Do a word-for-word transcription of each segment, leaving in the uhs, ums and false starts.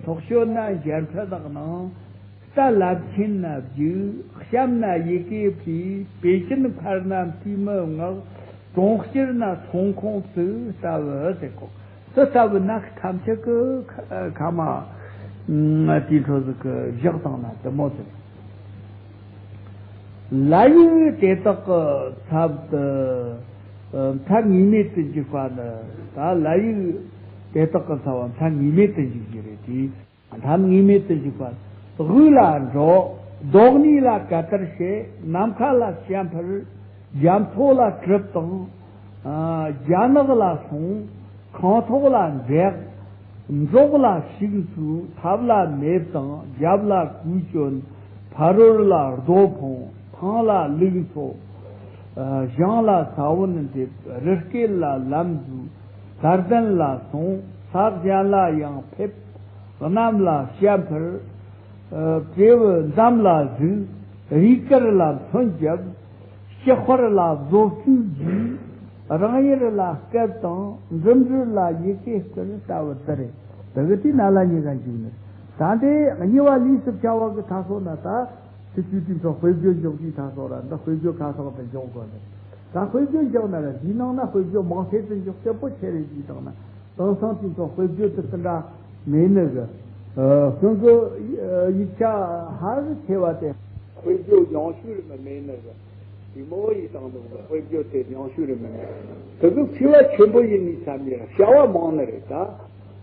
ཐོག་ཤོད་ན་གཞན་ཕྲ་དག་སྣང་། རྟ་ལབ་ཆེན་ན་བརྒྱུག། གཤམ་ན་ཡི་གེ་ཕུལ། པེ་ཅིན་ཕར་ན་མཐུས་མི་མངགས། གྲོང་ཁྱེར་ན་ཚོང་ཁང་བཙུགས། ལྟ་བུ་ཟེར་གོ། དེ་ལྟ་བུ་ན་ཐམས་ཅད་ཀྱི་ཁ་མ་དེའི་འཕྲོ་ཟིག་གི་བཞག་བཏང་ན་དེ་མོ་ཟིག་ལ་ཡིག་དེ་དག་གི་ཚབ་ཏུ་མཚན་ངེས་མེད་དུ་འཇུག་པ་ནི། ད་ལ་ཡིག་དེ་དག་གི་ཚབ་མཚན་ངེས་མེད་དུ་འཇུག་རྒྱུ་རེད་དེ། མཚན་ངེས་མེད་དུ་འཇུག་པ། དབུགས་ལ་འགྲོ། རྡོག་སྣེ་ལ་གད་བདར་བྱེད། ནམ་མཁའ་ལ་བྱ་འཕུར། རྒྱ་མཚོ་ལ་གྲིབ་དང་། རྒྱ་ནག་ལ་སོང་། ཁང་ཐོག་ལ་འཛེག། འབྲོག་ལ་ཤིག་འཚུགས། ཐབ་ལ་མེ་བཏང་། རྒྱབ་ལ་གོས་གྱོན། ཕ་རོལ་ལ་རྡོ་འཕངས། ཐང་ལ་ལུག་འཚོ། ཞིང་ལ་ས་བོན་འདེབས། རི་སྐེད་ལ་ལམ་འཛུགས། དར་ལྡན་ལ་སོང་། ས་གཞན་ལ་ཡང་ཕེབས། གནམ་ལ་བྱ་འཕུར། བྲེ་བོ་འདམ་ལ་ཟུག། རུས་དཀར་ལ་མཚོན་བརྒྱབ། ལྕགས་དཔར་ལ་བཟོ་བཅོས་རྒྱུ། རང་ཡུལ་ལ་སྐད་དང་། འགྲིམ་འགྲུལ་ལ་ཡི་གེ་བསྐུར། ལྟ་བུ་འདི་རེད། དེ་གི་དེ་ན་ལ་ཉེ་ག་འཇུག་ནི། ད་འདི་གཉིས་པ་ལུས་སུ་བྱ་བ་གི་ཐ་སོ་ན་ད། དེ་དུས་དུས་ཚོ་དཔེ་བརྗོད་འཇོག་དུས་ཐ་སོ་ར་འདི་དཔེ་བརྗོད་ཁ་སང་དུ་འཇོག་དགོས་ནི། ད་དཔེ་བརྗོད་འཇོག་ན་ར་འདིའི་ནང་ན་དཔེ་བརྗོད་མང་ཚད་དུ་འཇོག་སྐྱོ་པོ་ཆེ་རེད་ཅེས་དང་ན། དེང་སང་དུས་ཚོ་དཔེ་བརྗོད་དུ་དེ་འདྲ་མེད་ནི་གི། ཨ། ཁོང་གི་ཡིག་ཆ་ཧ་གི་ཆེ་བ་དེ། དཔེ་བརྗོད་ཉུང་ཤོས་རེད་མི་མེད་ནི་གི། དེ་མོ་ཡིས་དང་དུ་དཔེ་བརྗོད་དེ་ཉུང་ཤོས་རེད་མི་མེད། དེ་གི་མཁས་པ་ཆེན་པོ་ཡིན་ནི་ཙམ་ཡིན་ར་བྱ་བ་མང་ནི་རེད་ད།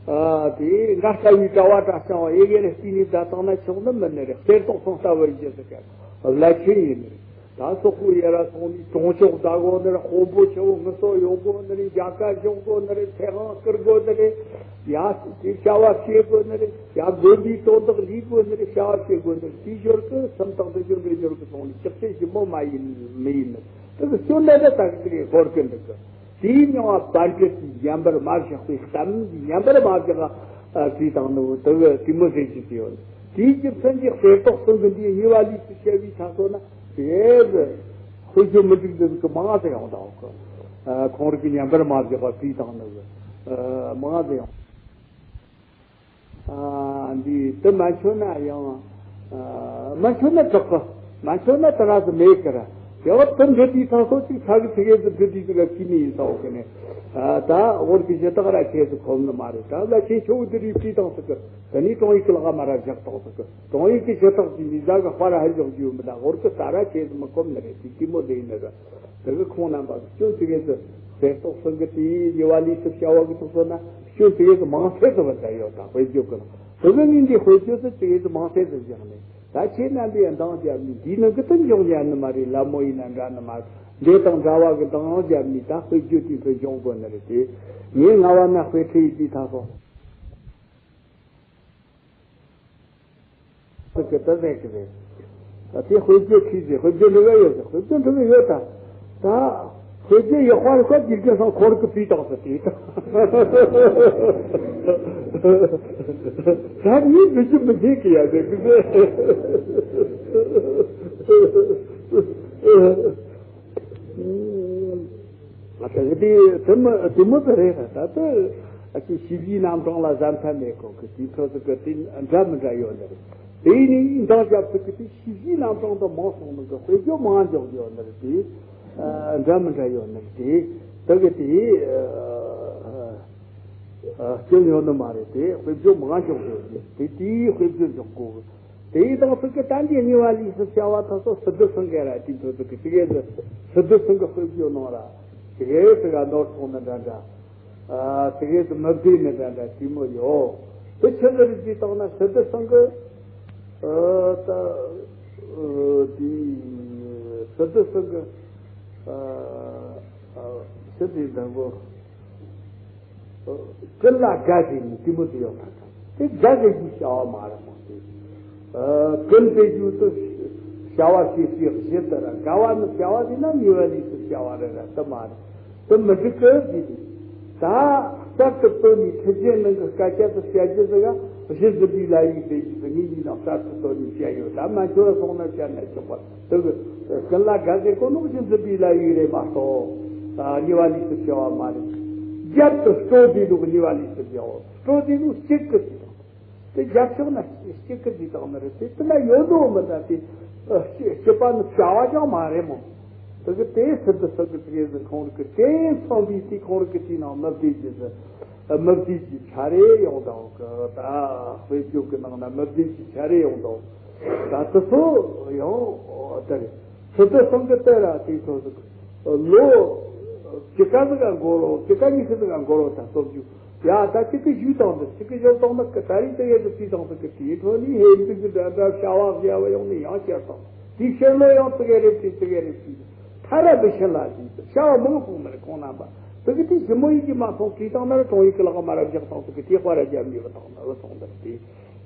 ཨ། དེ་ང་ལྟ་བུའི་གྲྭ་བ་གྲྭ་ཚང་བ་ཡི་གེ་རེ་བརྩིས་ནས་ད་བཏང་ན་ཆོག་ནི་མིན་ནི་རེད། གསེར་ཏོག་ཚང་ལྟ་བུ་ཡིན་ཟེར་གི་བླ་ཆེན་ཡིན་ནི་རེད། ད་སོག་པོ་ཡ་ར་སོང་ནས་གྲོང་ཆོག་ཟ་དགོས་ནི་རེད། དཔོན་པོ་ཆེ་བོ་ངུ་སོ་ཡོང་དགོས་ནི་རེད། མཇལ་ཁ་འཇོག་དགོས་ནི་རེད། ཚེ་དབང་བསྐུར་དགོས་ནི་རེད། ཡ། དེ་བྱ་བ་བྱེད་དགོས་ནི་རེད། ཡ། དགོན་པའི་དོན་དག་ལས་དགོས་ནི་རེད། བྱ་བ་བྱེད་དགོས་ནི་རེད། དེའི་ཞོར་དུ་སུམ་རྟགས་འདི་ཞོར་འདི་ཞོར་གི་སོང་ནས་ཅག་ཅེས་ཞིབ་མོ་མ་ཡིན་མི་ཡིན་ནི་དེ་གི་སྐྱོན་ད་ད་ད་གི་དེ་གི་སྐོར་གི་འདུག་གི། དེའི་མྱོང་བ་པཎ་ཌི་ཏས་ཉམས་པར་མ་བཞག་པའི་གཏམ་གྱིས་ཉམས་པར་མ་བཞག་པ་བྲིས་བཏང་ནོ་དེ་གི་དེ་མོ་ཟེར་གྱི་དེ་ཡོད། དེའི་རྒྱུ་མཚན་གྱིས་གསེར་ཏོག་ཚང་གི་འདིའི་གཉིས་པ་ལུས་སུ་བྱ་བའི་ཆ་སོགས་ན་དེ་གི་དཔེ་བརྗོད་མི་འགྲིག་འདི་གི་མང་ཟེར་ཡོང་དང་གི། ཁོང་རིགས་ཀྱིས་ཉམས་པར་མ་བཞག་པ་བྲིས་བཏང་ནོ་གི་མང་ཟེར་ཡོང་། ཨ། འདི་དེ་མ་མཆོད་ན་ཡང་། ཨ། མ་མཆོད་ན་དྲག་གི། མ་མཆོད་ན་དེ་ར་ཟིག་མེད་ཀི་ར། ཡང་དེ་འདྲི་དུས་ཚང་སོ་ཅིག་ཚ་གི་ཚི་གེ་ཟིག་འདྲི་དུས་ཟིག་ག་ཅི་མི་ཡིན་ས་འོག་གི་ནས། ཨ། ད་འོར་གི་ཞུ་དག་ར་ཁྱེད་ཟིག་ཁོམ་ནི་མ་རེད། ད་ལ་ཆེན་ཆོ་བོ་འདི་རིགས་བྲིས་བཏང་ཟིག་གི། དེ་ནས་ཀྲོང་ཡིག་གི་ལག་མ་ར་བཞག་བཏང་ཟིག་གི། ཀྲོང་ཡིག་གི་ཞུ་དག་ཅིག་མི་ཟ་གི་དཔའ་ར་ཧ་འཇོག་རྒྱུ་མི་འདུག་འོར་གི་ས་ར་ཁྱེད་ཟིག་མི་ཁོམ་ནི་རེད། དེ་ཅི་མོ་ཟིག་ཡིན་ནི་ར། དེ་གི་ཁོང་རྣམ་པ་གི་སྐྱོན་དེ་གས་སུ་གསེར་ཏོག་ཚང་གི་དེའི་ཉེ་བ་ལུས་སུ་བྱ་བ་གི་ཐོག་སོ་ན་སྐྱོན་དེ་གས་སུ་མང་ཚད་དུ་བ་ད་ཡོད་དང་དཔེ་བརྗོད་གི་ནང་དེ་གི་ངས་འདི་དཔེ་བརྗོད་དུ་དེ་གས་སུ་མང་ཚད་དུ་བཞག་ནས། ད་ཁྱེད་རྣམ་པས་འདང་བརྒྱབ་ནས་འདིའི་ནང་གི་དུ་འཇོག་ཉན་ནི་མ་རེད། ལད་མོ་ཡིན་ན་འདྲ་ནི་མ་རེད། འདི་དང་འདྲ་བ་གི་འདང་བརྒྱབ་ནས་ད་དཔེ་བརྗོད་དེ་དཔེ་འཇོག་དགོས་ནི་རེད་དེ། ངས་ང་བ་ན་དཔེ་ཁྲིད་ཡིན་དུས་ད་སོ། ཟེར་གི་ད་ཟེར་གི་རེད། ད་དེ་དཔེ་བརྗོད་ཁྲིད་ཟེར། དཔེ་བརྗོད་འགྲོ་གི་ཡོད་ཟེར། དཔེ་བརྗོད་འགྲོ་གི་ཡོད་ད། ད་དཔེ་བརྗོད་ཡག་པ་རེད་ཁ་དགེ་རྒན་སང་ཁོར་གི་བྲིས་བཏང་ཟེར་དེ་ད། ད་ངས་བེད་སྤྱོད་མི་བྱེད་གི་ཡ་ཟེར་གི་ཟེར། ཨ། ད་གི་དེ་དེ་མོ་དེ་མོ་དེ་རེད། ད་ལྟ་ཨ་ཅེ་ཞི་བའི་རྣམ་གྲངས་ལ་བཟའ་ཚང་མེད་གོ་གི་དེ་ཚོ་ཟིག་གི་དེ་འདྲ་མི་འདྲ་ཡོད་ནི་རེད། དེ་ནི་འདང་རྒྱབ་ཚིག་གི་དེ་ཞི་བའི་རྣམ་གྲངས་དུ་མང་སོང་ནི་གི་དཔེ་བརྗོད་མང་འཇོག་ཡོད་ནི་རེད་དེ། ཨ། འདྲ་མི་འདྲ་ཡོད་ནི་རེད་དེ། ད་གི་དེ་ཨ་སྐྱོན་ཡོད་ནི་མ་རེད་དེ། དཔེ་བརྗོད་མང་འཇོག་ཡོད་ནི་དེ་དེའི་དཔེ་བརྗོད་འཇོག་དགོས་གི། དེའི་དང་ཚིག་གི་ད་འདི་གཉིས་པ་ལུས་སུ་བྱ་བ་ཐ་སོ་སི་ཏུ་སིང་གེ་ར་དེ་ཚོ་ཚིག་གི་དེ་གས་སི་ཏུ་སིང་གེ་དཔེ་བརྗོད་གནང་ར་དེ་གས་ཚིག་ག་ནོར་སོང་ནི་འདྲ་འདྲ། ཨ། དེ་གས་སི་མི་བདེ་ནི་འདྲ་འདྲ་དེ་མོ་ཡོད། དེ་ཆི་ཟིག་རེད་ཅེས་བཏང་ན་སི་ཏུ་སིང་གེ། ཨ། ད་དེ་སི་ཏུ་སིང་གེ། ཨ། ཨ། སི་ཏུ་དང་པོ། ཀུན་ལ་དགའ་ཞེས་ནི་གཏི་མུག་ཏུ་ཡོད་པ་དང་། དེ་དགའ་ཟེར་རྒྱུའི་བྱ་བ་མ་རེད་མོ་དེ། ཀུན་དེ་རྒྱུ་དུ་བྱ་བ་བྱེད་ཤེས་གཞི་དུ་ར་དགའ་བ་ནི་བྱ་བ་ཟེར་ན་ཉེ་བ་ལུས་སུ་བྱ་བ་རེད་ར་དུ་མ་རེད། དུ་མི་འགྲིག་གི་ཟེར་ཏེ། ད་གསར་དུ་བཏོན་ནས་ཁྲི་ཆེན་ནང་གི་སྐད་ཆ་དུ་བཤད་རྒྱུ་ཟེར་ག་གཞི་འཛིན་པའི་ལ་ཡིག་ཟེར་རྒྱུ་ཟེར་ངེད་གཉིས་ནང་གསར་དུ་བཏོན་ནས་བཤད་ཡོད། ད་མ་འཁྱོལ་སོང་ན་བཤད་ན་ཆོག་པ། དེ་གི་ཀུན་ལ་དགའ་ཟེར་གོ་ནོ་གཞི་འཛིན་པའི་ལ་ཡིག་རེད་མ་གཏོགས། ཉེ་བ་ལུས་སུ་བྱ་བ་མ་རེད། རྒྱབ་ཏུ་སྤྲོ་བདེ་ནོ་ཉེ་བ་ལུས་སུ་བྱ་བ། སྤྲོ་བདེ་ནོ་གཅིག་གི་ཟེར་དང་། དེ་རྒྱབ་ཕྱོགས་ན་སྐྱིད་ཀི་ཟིག་དང་ནི་རེད། དེ་དེ་ན་ཡོད་དོ་མི་ད་དེ་སྐྱིད་པ་ནི་བྱ་བ་ཀྱང་མ་རེད་མོ། དེ་གི་དེ་སི་ཏུ་སི་གི་ཙི་གེ་ཟིག་ཁོང་རིག་གི་དེ་མཚོན་པའི་དེ་ཁོང་རིག་གི་དེའི་ནང་མི་བདེ་གི་ཟིག་མི་བདེ་གི་ཆ་རེ་ཡོང་དང་གི་ད་དཔེ་བརྗོད་གི་ནང་ན་མི་བདེ་གི་ཆ་རེ་ཡོང་དང་། ད་དེ་ཚོ་ཡང་དེ་རེད། སི་ཏུ་སི་གི་དེ་ར་དེ་ཚོ་ཟིག་ལོ་ཅི་ག་ཟིག་ག་འགོར་རོ་ཅི་ག་ཉི་ཤུ་ཟིག་ག་འགོར་རོ་ད་སྟོབས་རྒྱུ། ཡ་ད་ཅིག་གི་ཞུས་དང་འདི་ཅིག་གི་ཞུས་དང་ན་གི་ད་རིང་དེ་གའི་དུ་བརྩིས་དང་དུ་གི་དེའི་ཁྲོད་ནས་ཧེ་འདི་གི་འདྲ་འདྲ་བྱ་བ་བརྒྱབ་ཡོང་ནས་ཡང་བསྐྱར་དང་དེའི་ཕྱིར་ལོ་ཡང་དེ་གའི་རེ་བརྩིས་དེ་གའི་རེ་བརྩིས་ཐ་ར་འདི་ཕྱིན་ལ་ཞིག་བྱ་བ་མང་སོང་ནི་རེད། ཁོང་རྣམ་པ་དེ་གི་དེ་ཞི་མོ་ཡིན་གྱི་མ་སོང་བྲིས་དང་ན་ར་གྲོང་ཡིག་གི་ལག་མ་ར་བཞག་དང་དུ་གི་དེ་དཔའ་ར་རྒྱབ་ནས་བུད་དང་ན་བུད་སོང་ནི་རེད། དེ་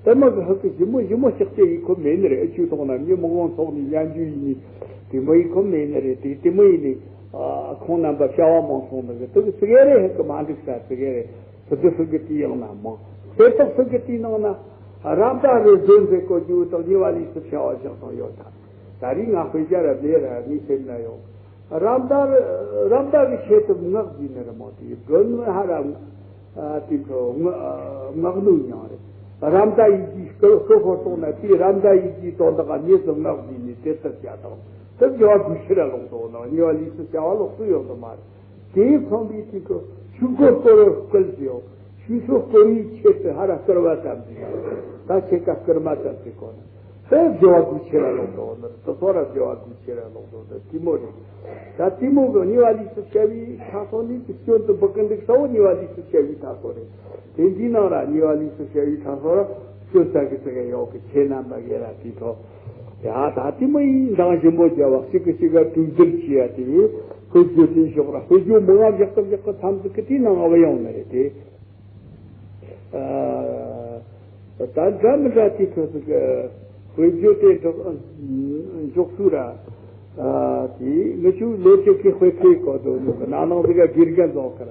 དེ་མ་གི་ཧུ་གི་ཞི་མོ་ཞི་མོ་ལྕགས་ཀྱི་ཡིག་ཁོ་མེད་ནི་རེད། ཨ་ཆུ་ཐོག་ན་མྱི་མང་བོ་ཚོགས་ནས་ཡན་རྒྱུ་ཡིན་ནི་དེ་མོ་ཡིག་ཁོ་མེད་ནི་རེད། དེ་དེ་མོ་ཡིན་ནི་ཁོང་རྣམ་པ་བྱ་བ་མང་སོང་ནི་གི་དུ་གི་ཙི་གེ་རེ་ཧུ་གི་མ་འགྲིག་ས་ཙི་གེ་རེད། སི་ཏུ་སི་གི་དེའི་ཡང་ན་མང་། གསེར་ཏོག་སི་གི་དེའི་ནང་ན་ར་མདའ་རེ་བཟོས་མཛད་གོ་རྒྱུ་དང་ཉེ་བ་ལས་སུ་བྱ་བ་བཞག་དང་ཡོད་ད། ད་རིང་ང་དཔེ་ཆ་ར་མེད་ར་ངའི་སེམས་ན་ཡོད། ར་མདའ་ར་མདའ་གི་ཆེད་དུ་ངག་བགྱིས་ནི་རེད་མོ། དེའི་དགོན་མི་ཧ་ར་དེ་ཚོ་ངག་ནུས་མྱང་རེད། ར་མདའ་ཡིག་གི་སྐུ་སྐུ་ཧོ་སོང་ན་དེའི་ར་མདའ་ཡིག་གི་དོན་དག་ག་མྱི་ཚོ་ངག་བགྱིས་ནས་དེ་ལྟར་བྱ་དང་དེ་བྱ་བ་དགོས་ཕྱིར་ར་ལོག་འདུག་ན་ཉེ་བ་ལས་སུ་བྱ་བ་ལོག་སུ་ཡོང་དུ་མ་རེད། དེའི་ཚོམ་པའི་དུས་སུ་ཆོས་འཁོར་བསྐོར་བར་སྐུལ་ཞིང་ཆོས་སྲོལ་བསྐོར་བའི་ཆེད་དུ་ཧ་ར་སྐུར་བ་བཏབ་ཟིན། ད་ཆེ་ཀ་སྐུར་མ་བཏབ་ཟིན་གོ་ན་དེ་བྱ་བ་དགོས་ཕྱིར་ར་ལོག་འདུག་ན་དེ་ཚོ་ར་བྱ་བ་དགོས་ཕྱིར་ར་ལོག་འདུག་ན་དེ་མོ་རེད། ད་དེ་མོ་གི་ཉེ་བ་ལས་སུ་བྱ་བའི་ཁྲ་སོང་ནི་དེ་སྐྱོན་དུ་འབུ་ཀི་འདུག་ས་བོ་ཉེ་བ་ལས་སུ་བྱ་བའི་ཁྲ་སོང་རེད། དེ་འདིའི་ནང་ར་ཉེ་བ་ལས་སུ་བྱ་བའི་ཁྲ་སོང་ར་སྐྱོན་ས་གི་ཙི་གེ་ཡོག་གི་ཁྱེད་རྣམ་པ་གི་ར་དེ་ཚོ། ཡ་ད་དེ་མོ་ཡིན་འདང་ཞིམ་པོ་རྒྱབ་བ་གཅིག་གི་གཅིག་ག་གྲོས་བསྡུར་བྱས་ཡ་དེ་ཡིན། དཔེ་བརྗོད་དེ་ཞོག་ར་དཔེ་བརྗོད་མང་ང་བཞག་ཏུ་བཞག་གི་མཚམས་སུ་གི་དེའི་ནང་ང་བ་ཡོང་ནི་རེད་དེ། ད་འདྲ་མི་འདྲ་དེ་ཁོ་ཚོ་གི་དཔེ་བརྗོད་དེ་འཇོག་འཇོག་ཚུལ་ར་དེ་ངི་ཆུ་ལོ་ཆེ་གི་དཔེ་ཁའི་སྐོར་དུ་ནུ་གི་ན་ནང་ཟིག་ག་དགེ་རྒན་རྫོགས་ཁར་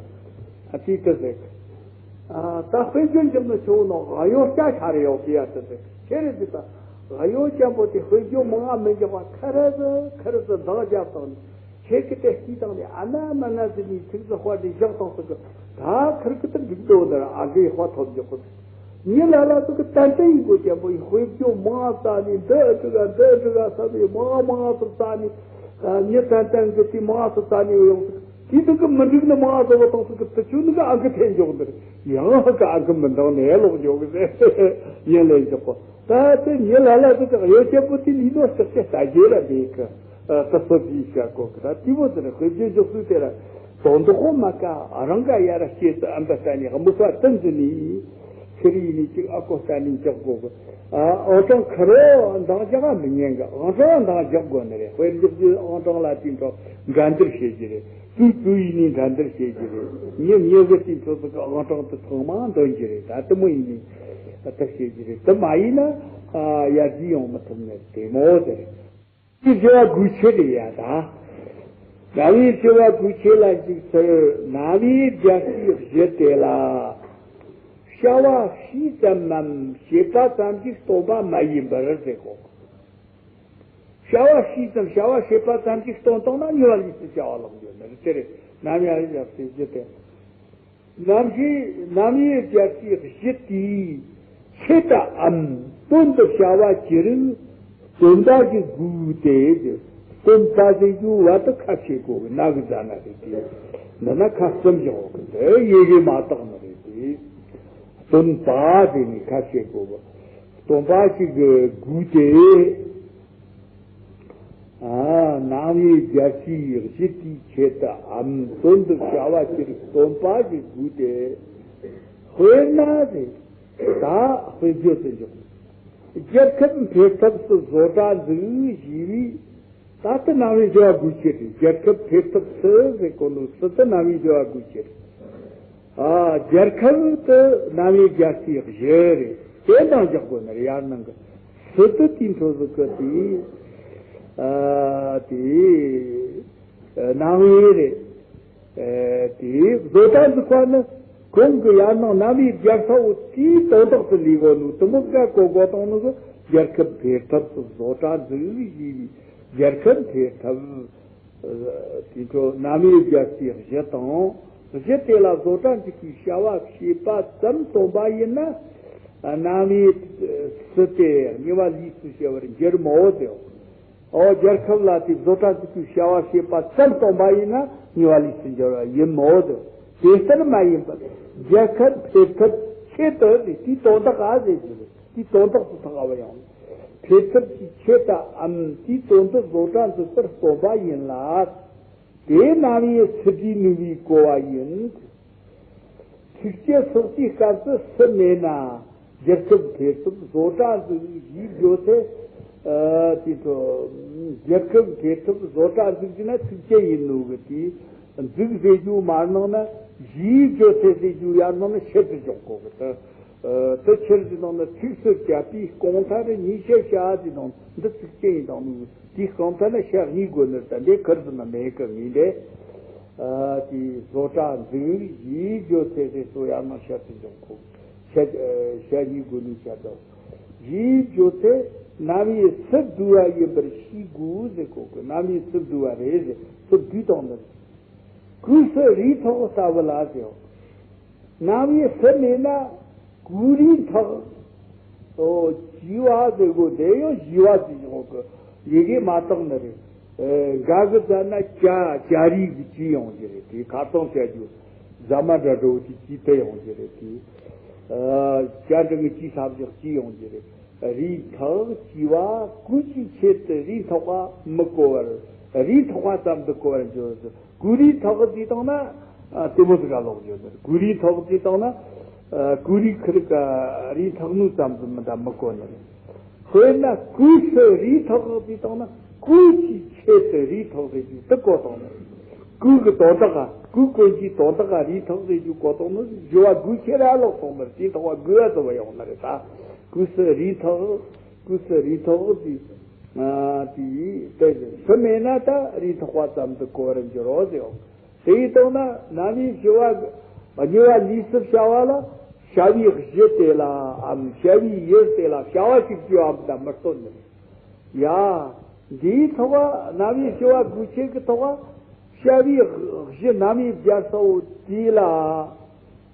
ཨ་ཙི་ཏི་ཟེར། ད་དཔེ་བརྗོད་འཇོག་ནི་ཆུ་ནང་གཡོ་སྐྱ་ཤ་རེ་ཡོད་གི་ཡ་ཏི་ཟེར་ཁྱེད་རེ་ཟིག་ད་གཡོ་སྐྱ་པོ་དེ་དཔེ་བརྗོད་མང་ང་མི་འཇོག་པ་ཁ་ར་ཟི་ཁ་ར་ཟི་འདང་རྒྱབ་དང་ནི། ཁྱེད་ཀྱི་དེ་སྐྱིད་དང་ནི་ཨ་ན་མ་ན་ཟི་ནི་ཚིག་ཟི་དཔའ་འདི་བཞག་དང་ཟི་གི་ད་ཁིར་ཀི་ཏི་འགྲིག་འདོད་ནི་ར་ཨ་གི་དཔའ་ཐོབ་འཇོག་གི་ཉི་ལ་ལ་ཟི་གི་ཏན་ཏན་ཡིན་གོ་ཀྱང་པོ་ཡི་དཔེ་བརྗོད་མང་ཙ་ནི་འདི་འགྲིག་ག་འདི་འགྲིག་ག་ས་བི་མང་མང་ཙ་ནི་ཉི་ཏན་ཏན་གི་དེ་མང་ཙ་ནི་ཡོང་ཟི་དེ་དི་གི་མི་འགྲིག་ནི་མང་ཙ་བ་དང་ཟི་གི་ཏི་ཆུ་ནི་གི་ཨ་གི་འཐེན་འཇོག་འདིར་ཡང་ཧ་གི་ཨ་གི་མི་འདང་ནས་ལོག་འཇོག་གི་ཟེར་ཡིན་ལས་འཇོག་གོ། ད་དེ་ཉི་ལ་ལ་དེ་དག་ཡོ་ཆེ་པོ་དེ་ལི་ནོ་ལྕགས་ཆེ་ལྟ་རྒྱུ་ལ་འདི་གི་ད་སོ་དེའི་བྱ་གོ་གི་ད་དེ་མོ་དེ་ནི་དཔེ་བརྗོད་འཇོག་ཚུལ་དེ་ལ་དོན་དུ་ཧོ་མ་ཀ་རང་ག་ཡ་ར་སྐྱེས་སུ་ཨམ་པ་ལྟ་ནི་དམུ་ཁ་ཏིན་ཟི་ནི་ཁི་རི་ནི་ཅིག་ཨ་ཀོ་ལྟ་ནི་འཇོག་གོ་གི་ཨང་གྲངས་ཁ་རོ་འདང་རྒྱག་མི་ཉན་གི་ཨང་གྲངས་འདང་རྒྱག་དགོ་ནི་རེད། དཔེ་འཇོག་ཚུལ་ཨང་གྲངས་ལ་དེ་འཕྲོ་འགན་འདིར་བྱེད་ཀྱི་རེད། དུས་དུས་ཡིན་ནི་འགྲན་བསྡུར་བྱེད་ཀྱི་རེད། ཉིན་ཉི་ཟེར་དེ་ཚོ་ཚོ་གི་ཨང་གྲངས་དེ་ཚང་མ་འདོན་གྱི་རེད། ད་དེ་མོ་ཡིན་ནི་ད་བཤད་ཀྱི་རེད། དེ་མ་ཡིན་ན་ཡར་རྒྱས་ཡོང་མི་ཐུབ་ནི་དེ་མོ་དེ་རེད། དེ་བྱ་བ་དགོས་ཆེད་རེད་ཡ་ད། རྣ་བའི་བྱ་བ་དགོས་ཆེད་ལ་འཇུག་ཚུལ་རྣ་བའི་རྒྱལ་སྲས་གཞི་དེ་ལ། བྱ་བ་ཤེས་ཙམ་མམ་བྱེད་པ་ཙམ་གྱིས་སྟོན་པ་མ་ཡིན་པར་ཟེར་གོ། བྱ་བ་ཤེས་ཙམ་བྱ་བ་བྱེད་པ་ཙམ་གྱིས་སྟོན་བཏང་ན་ཉེ་བ་ལས་སུ་བྱ་བ་ལོག་ཡོད་ནི་རེད། དེ་རེད། ནམ་ཡང་ཡབ་སྲས་གཞི་དེ། ནམ་ཞིག་ནམ་ཡིན་རྒྱལ་སྲས་གཞི་དེའི་ཆེད་དུའམ་དོན་དུ་བྱ་བ་ཅི་རིགས་སྟོན་པ་ཞིག་དགོས་ཏེ། སྟོན་པ་ཞིག་ཡོད་བ་དུ་ཁ་ཕྱེ་དགོས་ན་གི་ཟ་ན་རེད་དེ། འདི་ན་ཁ་བཙུམ་བཞག་གི་འདི་ཡི་གེ་མ་དག་ནི་རེད་དེ། སྟོན་པ་དེ་ནི་ཁ་ཕྱེ་དགོས། སྟོན་པ་ཞིག་དགོས་ཏེ། ཨ། ནང་བའི་རྒྱལ་སྲས་གཞི་དེའི་ཆེད་དུའམ་དོན་དུ་བྱ་བ་ཅིར་སྟོན་པ་ཞིག་དགོས་ཏེ། དཔེར་ན་དེ་ད་དཔེ་བརྗོད་དུ་འཇོག་རྒྱལ་ཁབ་འཕེལ་ཐབས་སུ་བཟོ་གྲྭ་འཛུགས་ཞེས་པའི་ད་ལྟ་ནང་བའི་འབྲེལ་བ་དགོས་ཆེད་དུ་རྒྱལ་ཁབ་འཕེལ་ཐབས་སུ་ཟེར་གོ་ནོ་སི་ཏུ་ནང་བའི་འབྲེལ་བ་དགོས་ཆེད། ཨ། རྒྱལ་ཁབ་ཏུ་ནང་བའི་རྒྱལ་སྲས་གཞི་རེད། དེ་འདང་རྒྱག་དགོས་ནི་རེད། ཡར་ནང་གི་སི་ཏུ་དེའི་འཕྲོ་ཟིག་གི་དེ། ཨ། དེ་ནང་བའི་རེད། ཨ། དེ་བཟོ་གྲྭ་འཛུགས་པ་ནི་གོང་གི་ཡར་ནང་ནང་བའི་རྒྱལ་ས་བོ་དེའི་དོན་དག་ཏུ་ལུས་གོ་ནོ་དེ་མོ་ག་གོ་གོ་དང་ནོ་གི་རྒྱལ་ཁབ་འཕེལ་ཐབས་སུ་བཟོ་གྲྭ་འཛུགས་ཞེས་པའི་རྒྱལ་ཁབ་འཕེལ་ཐབས། དེ་འཕྲོ་ནང་བའི་རྒྱལ་སྲས་གཞི་དང་། གཞི་དེ་ལ་བཟོ་གྲྭ་འཛུགས་པའི་བྱ་བ་བྱེད་པ་ཙམ་སྟོན་པ་ཡིན་ན། རྣམ་དབྱེ་སུ་སྟེ་གཉིས་པ་ལུས་སུ་བྱ་བར་འགྱུར་མོད་དེ། ཨོ་རྒྱལ་ཁབ་ལ་དེ་བཟོ་གྲྭ་འཛུགས་པའི་བྱ་བ་བྱེད་པ་ཙམ་སྟོན་པ་ཡིན་ན་གཉིས་པ་ལུས་སུ་འགྱུར་བ་ཡིན་མོད་དེ། དེ་ལྟར་མ་ཡིན་པར་རྒྱལ་ཁབ་འཕེལ་ཐབས་ཆེད་དུ་དེ་དེའི་དོན་དག་ག་ཟེར་རྒྱུ་རེད། དེའི་དོན་དག་ཏུ་ཐག་པ་ཡང་འཕེལ་ཐབས་ཀྱི་ཆེད་དུའམ་དེའི་དོན་དུ་བཟོ་གྲྭ་འཛུགས་པར་སྟོན་པ་ཡིན་ལ། དེ་རྣམ་དབྱེ་སུ་སྒྲིལ་ནུས་པའི་གོ་བ་ཡིན། ཚིགས་བཅད་སོགས་ཀྱི་སྐབས་སུ་སུ་མེད་ན་རྒྱལ་ཁབ་འཕེལ་ཐབས་བཟོ་གྲྭ་འཛུགས་ཞེས་བརྗོད་ཚེ། ཨ་དེ་ཚོ་རྒྱལ་ཁབ་འཕེལ་ཐབས་བཟོ་གྲྭ་འཛུགས་ཀྱི་ན་ཚིགས་བཅད་ཡིན་ནོ་གི་དེ་འཛུགས་ཟེར་རྒྱུ་མ་གནང་ན་ཞེས་བརྗོད་ཚེ་ཟེར་རྒྱུ་ཡར་གནང་ན་ཤེད་དུ་འཇོག་གོ་གི་ད། ཨ་དེ་ཕྱིར་གྱི་ནང་ན་ཚིགས་སུ་བཅད་པའི་རྐང་མཐའ་རེ་གཉིས་ཤད་བྱ་དེ་ནང་འདི་ཚིགས་བཅད་ཡིན་དང་ནོ་དེའི་རྐང་མཐའ་ན་ཤད་གཉིས་དགོས་ནི་ད་འདི་ཁར་ཟིན་ན་མེད་གི་མིན་ཏེ། ཨ་དེ་བཟོ་གྲྭ་འཛུགས་ཞེས་བརྗོད་ཚེ་དེ་ཚོ་ཡང་ན་ཤད་དུ་འཇོག་གོ། ཤད་ཨ་ཤད་གཉིས་དགོས་ནི་ཤད་དོ། ཞེས་བརྗོད་ཚེ་རྣམ་དབྱེ་སུ་བསྡུ་བ་ཡིན་པར་ཤེས་དགོས་ཟེར་གོ་གི། རྣམ་དབྱེ་སུ་བསྡུ་བ་རེད་ཟེར། སུ་བསྡུས་དང་ནི། གོས་སུ་རིའི་ཐོག་ལྟ་བུ་ལ་ཟེར། རྣམ་དབྱེ་སུ་མེད་ན་གོས་རིའི་ཐོག་ཨོ་བྱི་བ་ཟེར་གོ་དེ་ཡང་བྱི་བ་ཟེར་གྱི་འོག་གི་ཡི་གེ་མ་བཏགས་ནི་རེད། ཨེ་འགའ་གི་ཙ་ན་བྱ་བྱ་རིགས་ཀྱི་བྱི་ཡོང་གི་རེད། དེ་ཁ་ཚང་བྱ་རྒྱུ་ཟ་མ་འདྲ་འགྲོ་གི་བྱི་དེ་ཡོང་གི་རེད། དེ་ཨ་བྱ་འབྲིང་གི་བྱི་ས་བཞག་བྱི་ཡོང་གི་རེད། རིའི་ཐོག་བྱི་བ་གོས་ཀྱི་ཆེད་དུ་རིའི་ཐོག་པ་མི་གོ་བར་རིའི་ཐོག་པ་ཙམ་དུ་གོ་བར་འགྱུར། གོས་རིའི་ཐོག་བརྩིས་བཏང་ན་ཨ་དེ་མོ་ཟིག་ག་ལོག་འགྱུར། གོས་རིའི་ཐོག་བརྩིས་བཏང་ན་ཨ་གོས་རིའི་ཁིར་ག་རིའི་ཐོག་ནུ་ཙམ་དུ་མི་འདའ་མི་གོ་ནི་རེད། དཔེར་ན་གོས་སུ་རིའི་ཐོག་བརྩིས་བཏང་ན་གོས་ཀྱི་ཆེད་དུ་རིའི་ཐོག་ཟེར་རྒྱུ་དེ་གོ་བཏང་ནི་རེད། གོས་ཀྱི་དོན་དག་ག་གོས་གོན་གྱི་དོན་དག་ག་རིའི་ཐོག་ཟེར་རྒྱུ་གོ་བཏང་ནི་རེད། བྱི་བ་གོས་ཆེ་ར་ལོག་སོང་ནི་རེད། དེའི་ཐོག་བ་གོས་བ་ཟེར་བ་ཡོང་ནི་རེད་ད། གོས་སུ་རིའི་ཐོག་གོས་སུ་རིའི་ཐོག་དེ། ཨ་དེ་དེ་སུ་མེད་ན་ད་རིའི་ཐོག་པ་ཙམ་དུ་གོ་བར་འགྱུར་རོ་ཟེར། དེ་ཡི་ཐོག་ན་རྣམ་དབྱེ་བྱི་བ་གཉིས་པ་ལུས་སུ་བྱ་བ་ལ་བྱ་བའི་གཞི་དེ་ལའམ་བྱ་བའི་ཡུལ་དེ་ལ་བྱ་བ་ཞིག་བྱས་པ་དང་མི་སྟོན་ནི། ཡ། འདིའི་ཐོག་རྣམ་དབྱེ་བྱི་བ་དགོས་ཆེད་ཀྱི་ཐོག་བྱ་བའི་གཞི་རྣམ་དབྱེ་བརྒྱད་ས་བོ་དེ་ལ།